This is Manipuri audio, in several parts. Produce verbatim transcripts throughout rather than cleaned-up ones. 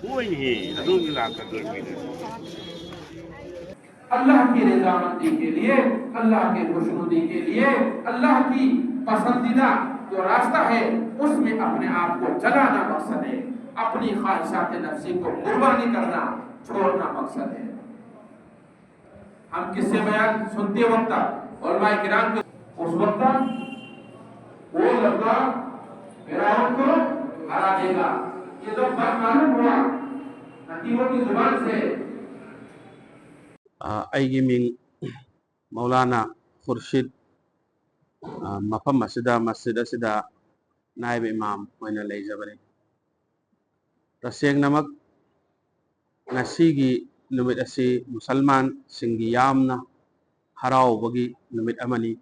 ꯍꯣꯏꯅꯦꯍꯦ, ꯑꯗꯣꯝꯒꯤ ꯂꯥꯛꯀꯗꯣꯏ ꯃꯤꯅꯦ꯫ अल्लाह की रजामंदी के लिए, अल्लाह के खुशनुदी के लिए, अल्लाह की पसंदीदा जो रास्ता है, उसमें अपने आप को जलाना मकसद है। अपनी ख्वाहिशात नफ्सी को कुर्बानी करना, छोड़ना मकसद है। हम किस्से बयान सुनते वक्त उलमा किराम के उस वक्त वो लड़का फिरौन को हरा देगा। ये जब बात मालूम हुआ हकीमों की जुबान से, ꯑ, ꯑꯩꯒꯤ ꯃꯤꯡ ꯃꯧꯂꯥꯅꯥ ꯈꯨꯔꯁꯤꯗ, ꯑ, ꯃꯐꯝ ꯑꯁꯤꯗ, ꯃꯁꯖꯤꯗ ꯑꯁꯤꯗ ꯅꯥꯏꯕ ꯏꯃꯥꯝ ꯑꯣꯏꯅ ꯂꯩꯖꯕꯅꯤ꯫ ꯇꯁꯦꯡꯅꯃꯛ ꯉꯁꯤꯒꯤ ꯅꯨꯃꯤꯠ ꯑꯁꯤ ꯃꯨꯁꯜꯃꯥꯟꯁꯤꯡꯒꯤ ꯌꯥꯝꯅ ꯍꯔꯥꯎꯕꯒꯤ ꯅꯨꯃꯤꯠ ꯑꯃꯅꯤ꯫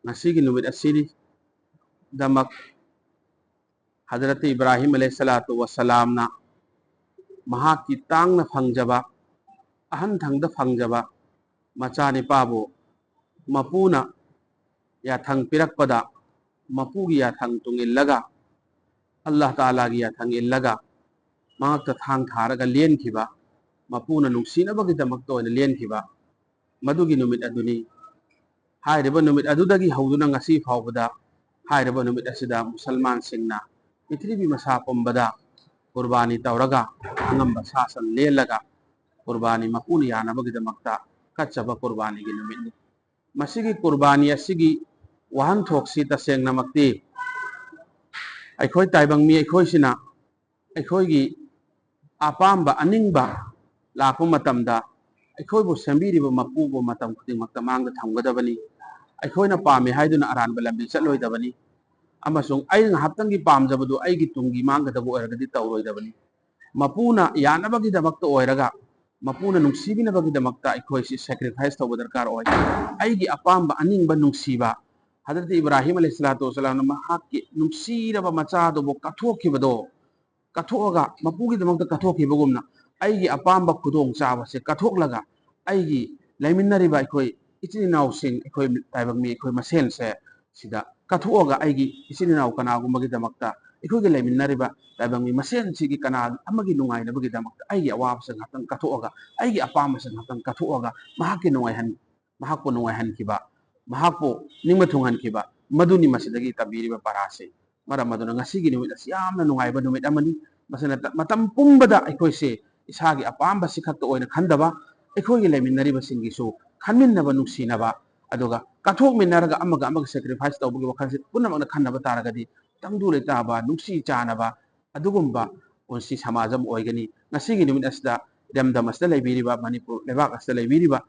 ꯉꯁꯤꯒꯤ ꯅꯨꯃꯤꯠ ꯑꯁꯤꯗꯃꯛ ꯍꯖꯔꯠ ꯏꯕ꯭ꯔꯥꯍꯤꯝ ꯑꯂꯩꯍꯤꯁꯁꯂꯥꯇꯨ ꯋꯁꯁꯂꯥꯝꯅ ꯃꯍꯥꯛꯀꯤ ꯇꯥꯡꯅ ꯐꯪꯖꯕ, ꯑꯍꯟ ꯊꯪꯗ ꯐꯪꯖꯕ ꯃꯆꯥꯅꯤꯄꯥꯕꯨ ꯃꯄꯨꯅ ꯌꯥꯊꯪ ꯄꯤꯔꯛꯄꯗ, ꯃꯄꯨꯒꯤ ꯌꯥꯊꯪ ꯇꯨꯡꯏꯜꯂꯒ, ꯑꯜꯂꯥꯍ ꯇꯥꯂꯥꯒꯤ ꯌꯥꯊꯪ ꯏꯜꯂꯒ, ꯃꯉꯛꯇ ꯊꯥꯡ ꯊꯥꯔꯒ ꯂꯦꯟꯈꯤꯕ, ꯃꯄꯨꯅ ꯅꯨꯡꯁꯤꯅꯕꯒꯤꯗꯃꯛꯇ ꯑꯣꯏꯅ ꯂꯦꯟꯈꯤꯕ, ꯃꯗꯨꯒꯤ ꯅꯨꯃꯤꯠ ꯑꯗꯨꯅꯤ꯫ ꯍꯥꯏꯔꯤꯕ ꯅꯨꯃꯤꯠ ꯑꯗꯨꯗꯒꯤ ꯍꯧꯗꯨꯅ ꯉꯁꯤ ꯐꯥꯎꯕꯗ ꯍꯥꯏꯔꯤꯕ ꯅꯨꯃꯤꯠ ꯑꯁꯤꯗ ꯃꯨꯁꯜꯃꯥꯟꯁꯤꯡꯅ ꯄ꯭ꯔꯤꯊꯤꯕꯤ ꯃꯁꯥ ꯄꯨꯝꯕꯗ ꯀꯨꯔꯕꯥꯅꯤ ꯇꯧꯔꯒ, ꯑꯉꯝꯕ ꯁꯥ ꯁꯟ ꯂꯦꯜꯂꯒ, ꯀꯨꯔꯕꯥꯅꯤ ꯃꯄꯨꯅ ꯌꯥꯅꯕꯒꯤꯗꯃꯛꯇ ꯀꯠꯆꯕ ꯀꯨꯔꯕꯥꯅꯤꯒꯤ ꯅꯨꯃꯤꯠꯅꯤ꯫ ꯃꯁꯤꯒꯤ ꯀꯨꯔꯕꯥꯅꯤ ꯑꯁꯤꯒꯤ ꯋꯥꯍꯟꯊꯣꯛꯁꯤ ꯇꯁꯦꯡꯅꯃꯛꯇꯤ ꯑꯩꯈꯣꯏ ꯇꯥꯏꯕꯪ ꯃꯤ ꯑꯩꯈꯣꯏꯁꯤꯅ ꯑꯩꯈꯣꯏꯒꯤ ꯑꯄꯥꯝꯕ ꯑꯅꯤꯡꯕ ꯂꯥꯛꯄ ꯃꯇꯝꯗ, ꯑꯩꯈꯣꯏꯕꯨ ꯁꯦꯝꯕꯤꯔꯤꯕ ꯃꯄꯨꯕꯨ ꯃꯇꯝ ꯈꯨꯗꯤꯡꯃꯛꯇ ꯃꯥꯡꯗ ꯊꯝꯒꯗꯕꯅꯤ꯫ ꯑꯩꯈꯣꯏꯅ ꯄꯥꯝꯃꯤ ꯍꯥꯏꯗꯨꯅ ꯑꯔꯥꯟꯕ ꯂꯝꯕꯤ ꯆꯠꯂꯣꯏꯗꯕꯅꯤ꯫ ꯑꯃꯁꯨꯡ ꯑꯩꯅ ꯉꯥꯏꯍꯥꯛꯇꯪꯒꯤ ꯄꯥꯝꯖꯕꯗꯨ ꯑꯩꯒꯤ ꯇꯨꯡꯒꯤ ꯃꯥꯡꯒꯗꯕ ꯑꯣꯏꯔꯒꯗꯤ ꯇꯧꯔꯣꯏꯗꯕꯅꯤ꯫ ꯃꯄꯨꯅ ꯌꯥꯅꯕꯒꯤꯗꯃꯛꯇ ꯑꯣꯏꯔꯒ, ꯃꯄꯨꯅ ꯅꯨꯡꯁꯤꯕꯤꯅꯕꯒꯤꯗꯃꯛꯇ ꯑꯩꯈꯣꯏꯁꯤ sacrifice ꯇꯧꯕ ꯗꯔꯀꯥꯔ ꯑꯣꯏ꯫ ꯑꯩꯒꯤ ꯑꯄꯥꯝꯕ ꯑꯅꯤꯡꯕ ꯅꯨꯡꯁꯤꯕ, ꯍꯖꯔꯠ ꯏꯕ꯭ꯔꯥꯍꯤꯝ ꯑꯂꯩꯍꯤꯁꯁꯂꯥꯇꯨ ꯋꯁꯁꯂꯥꯝꯅ ꯃꯍꯥꯛꯀꯤ ꯅꯨꯡꯁꯤꯔꯕ ꯃꯆꯥꯗꯨꯕꯨ ꯀꯠꯊꯣꯛꯈꯤꯕꯗꯣ, ꯀꯠꯊꯣꯛꯑꯒ, ꯃꯄꯨꯒꯤꯗꯃꯛꯇ ꯀꯠꯊꯣꯛꯈꯤꯕꯒꯨꯝꯅ, ꯑꯩꯒꯤ ꯑꯄꯥꯝꯕ ꯈꯨꯗꯣꯡꯆꯥꯕꯁꯦ ꯀꯠꯊꯣꯛꯂꯒ, ꯑꯩꯒꯤ ꯂꯩꯃꯤꯟꯅꯔꯤꯕ ꯑꯩꯈꯣꯏ ꯏꯆꯤꯟ ꯏꯅꯥꯎꯁꯤꯡ, ꯑꯩꯈꯣꯏ ꯇꯥꯏꯕꯪ ꯃꯤ, ꯑꯩꯈꯣꯏ ꯃꯁꯦꯟꯁꯦ ꯁꯤꯗ ꯀꯠꯊꯣꯛꯑꯒ, ꯑꯩꯒꯤ ꯏꯆꯤꯟ ꯏꯅꯥꯎ ꯀꯅꯥꯒꯨꯝꯕꯒꯤꯗꯃꯛꯇ, ꯑꯩꯈꯣꯏꯒꯤ ꯂꯩꯃꯤꯟꯅꯔꯤꯕ ꯇꯥꯏꯕꯪ ꯃꯤ ꯃꯁꯦꯟꯁꯤꯒꯤ ꯀꯅꯥ ꯑꯃꯒꯤ ꯅꯨꯡꯉꯥꯏꯅꯕꯒꯤꯗꯃꯛꯇ ꯑꯩꯒꯤ ꯑꯋꯥꯕꯁꯦ ꯉꯥꯛꯇꯪ ꯀꯠꯊꯣꯛꯑꯒ, ꯑꯩꯒꯤ ꯑꯄꯥꯝꯕꯁꯦ ꯉꯥꯛꯇꯪ ꯀꯠꯊꯣꯛꯑꯒ, ꯃꯍꯥꯛꯀꯤ ꯅꯨꯡꯉꯥꯏꯍꯟ-, ꯃꯍꯥꯛꯄꯨ ꯅꯨꯡꯉꯥꯏꯍꯟꯈꯤꯕ, ꯃꯍꯥꯛꯄꯨ ꯅꯤꯡꯕ ꯊꯨꯡꯍꯟꯈꯤꯕ, ꯃꯗꯨꯅꯤ ꯃꯁꯤꯗꯒꯤ ꯇꯝꯕꯤꯔꯤꯕ ꯄꯔꯥꯁꯦ꯫ ꯃꯔꯝ ꯑꯗꯨꯅ ꯉꯁꯤꯒꯤ ꯅꯨꯃꯤꯠ ꯑꯁꯤ ꯌꯥꯝꯅ ꯅꯨꯡꯉꯥꯏꯕ ꯅꯨꯃꯤꯠ ꯑꯃꯅꯤ꯫ ꯃꯁꯤꯅ ꯃꯇꯝ ꯄꯨꯝꯕꯗ ꯑꯩꯈꯣꯏꯁꯦ ꯏꯁꯥꯒꯤ ꯑꯄꯥꯝꯕꯁꯤ ꯈꯛꯇ ꯑꯣꯏꯅ ꯈꯟꯗꯕ, ꯑꯩꯈꯣꯏꯒꯤ ꯂꯩꯃꯤꯟꯅꯔꯤꯕꯁꯤꯡꯒꯤꯁꯨ ꯈꯟꯃꯤꯟꯅꯕ, ꯅꯨꯡꯁꯤꯅꯕ, ꯑꯗꯨꯒ ꯀꯠꯊꯣꯛꯃꯤꯟꯅꯔꯒ ꯑꯃꯒ ꯑꯃꯒ sacrifice ꯇꯧꯕꯒꯤ ꯋꯥꯈꯜꯁꯦ ꯄꯨꯝꯅꯃꯛꯅ ꯈꯟꯅꯕ ꯇꯥꯔꯒꯗꯤ, ꯇꯪꯗꯨ ꯂꯩꯇꯥꯕ, ꯅꯨꯡꯁꯤ ꯆꯥꯟꯅꯕ, ꯑꯗꯨꯒꯨꯝꯕ ꯄꯨꯟꯁꯤ ꯁꯃꯥꯖ ꯑꯃ ꯑꯣꯏꯒꯅꯤ꯫ ꯉꯁꯤꯒꯤ ꯅꯨꯃꯤꯠ ꯑꯁꯤꯗ ꯏꯔꯝꯗꯝ ꯑꯁꯤꯗ ꯂꯩꯕꯤꯔꯤꯕ, ꯃꯅꯤꯄꯨꯔ ꯂꯩꯕꯥꯛ ꯑꯁꯤꯗ ꯂꯩꯕꯤꯔꯤꯕ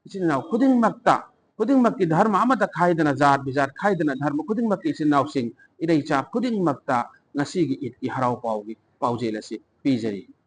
ꯏꯆꯤꯟ ꯏꯅꯥꯎ ꯈꯨꯗꯤꯡꯃꯛꯇ, ꯈꯨꯗꯤꯡꯃꯛꯀꯤ ꯙꯔꯃ ꯑꯃꯠꯇ ꯈꯥꯏꯗꯅ, ꯖꯥꯠ ꯕꯤꯖꯥꯠ ꯈꯥꯏꯗꯅ, ꯙꯔꯃ ꯈꯨꯗꯤꯡꯃꯛꯀꯤ ꯏꯆꯤꯟ ꯏꯅꯥꯎꯁꯤꯡ, ꯏꯔꯩꯆꯥ ꯈꯨꯗꯤꯡꯃꯛꯇ ꯉꯁꯤꯒꯤ ꯏꯗꯀꯤ ꯍꯔꯥꯎ ꯄꯥꯎꯒꯤ ꯄꯥꯎꯖꯦꯜ ꯑꯁꯤ ꯄꯤꯖꯔꯤ꯫